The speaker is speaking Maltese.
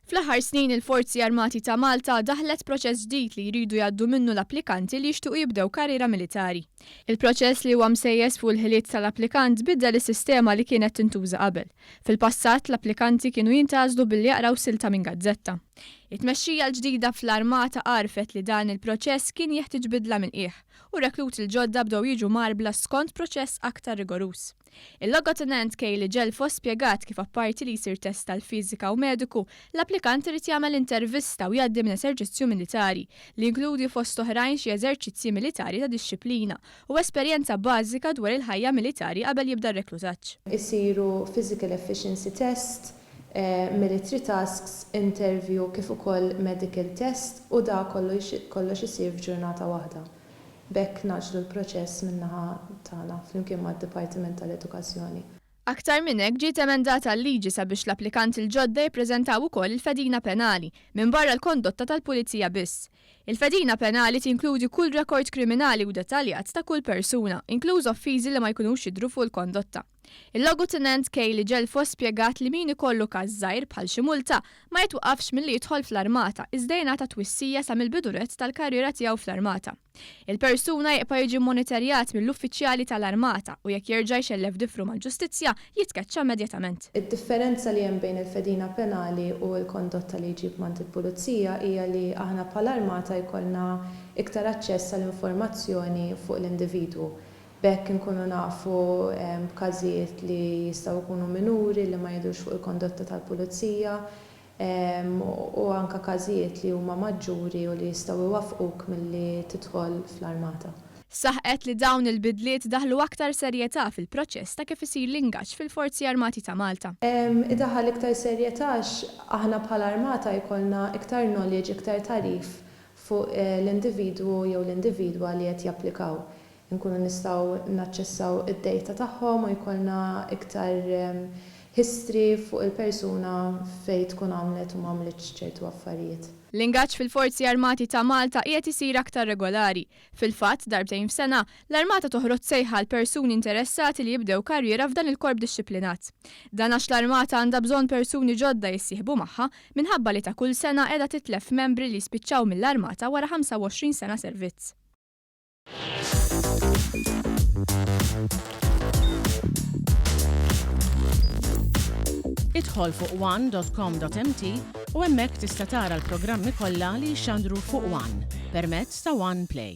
Fl-aħħar snin il-Forzi Armati ta' Malta daħlet proċess ġdid li jridu jgħaddu minnu l-applikanti li jixtiequ jibdew karriera militari. Il-proċess li huwa msejjes fuq il-ħiliet tal-applikant biddel is-sistema li kienet tintuża qabel. Fil-passat, l-applikanti kienu jintgħażlu billi jaqraw silta minn gazzetta. It-tmexxija l-ġdida fl-Armata għarfet li dan il-proċess kien jeħtieġ bidla mill-qiegħ u r-rekluti l-ġodda bdew jiġu mgħarbla skont proċess aktar rigoruż. Il-Logotenent Kayleigh Gelfo spjegat kif apparti li jsir test tal-fiżika u mediku, l-applikant irid jagħmel intervista u jgħaddi minn eserċizzju militari, li jinkludi fost oħrajn xi eżerċizzji militari ta' dixxiplina u esperjenza bażika dwar il-ħajja militari qabel jibda r-reklutaġġ. Isiru physical efficiency test, military tasks, interview kif ukoll medical test u da kollox isir f'ġurnata waħda. B'hekk ngħaġġlu l-proċess min-naħa tagħna flimkien mad-Dipartiment tal-Edukazzjoni. Aktar minn hekk, ġiet emendata l-liġi sabiex l-applikanti l-ġodda jippreżentaw ukoll il-fedina penali, minbarra l-kondotta tal-pulizija biss. Il-fedina penali tinkludi kull rekord kriminali u dettaljat ta' kull persuna, inkluż offiżi li ma jkunux jidhru fuq il-kondotta. Il-Logutenent Kayleigh Gelfo spjegat li min ikollu każ żgħir bħal xi multa ma jitwaqqafx milli jidħol fl-armata iżda jingħata twissija sa mill-bidu nett tal-karriera tiegħu fl-armata. Il-persuna jibqa' jiġi mmoniterjat mill-uffiċjali tal-armata u jekk jerġa' jxellef difru mal-ġustizzja jitkeċċa immedjatament. Id-differenza li hemm bejn il-fedina penali u l-kondotta li jġib m'għand il-pulizija hija li aħna bħala armata jkollna iktar aċċess għal informazzjoni fuq l-individwu. B'hekk inkunu nafu b'każijiet li jistgħu jkunu minuri li ma jidhrux fuq il-kondotta tal-pulizija u anke każijiet li huma maġġuri u li jistgħu jwaffquk milli tidħol fl-armata. Saħqet li dawn il-bidliet daħlu aktar serjetà fil-proċess ta' kif isir l-ingaġġ fil-Forzi Armati ta' Malta. Idaħħal iktar serjetà għax aħna bħala armata jkollna iktar knowledge, iktar tagħrif fuq l-individwu jew l-individwa li qed japplikaw. Inkunu nistgħu naċċessaw id-data tagħhom u jkollna iktar history fuq il-persuna fejn tkun għamlet u m'għamlitx ċertu affarijiet. L-ingaġġ fil-Forzi Armati ta' Malta qiegħed isir aktar regolari. Fil-fatt, darbtejn f'sena, l-Armata toħroġ sejħa għal persuni interessati li jibdew karriera f'dan il-korp dixxiplinat. Dan għax l-Armata għandha bżonn persuni ġodda jissieħbu magħha minħabba li ta' kull sena qiegħda titlef membri li jispiċċaw mill-Armata wara 25 sena servizz. Idħol fuq one.com.mt u hemmhekk tista' tara l-programmi kollha li jixxandru fuq One permezz ta' One Play.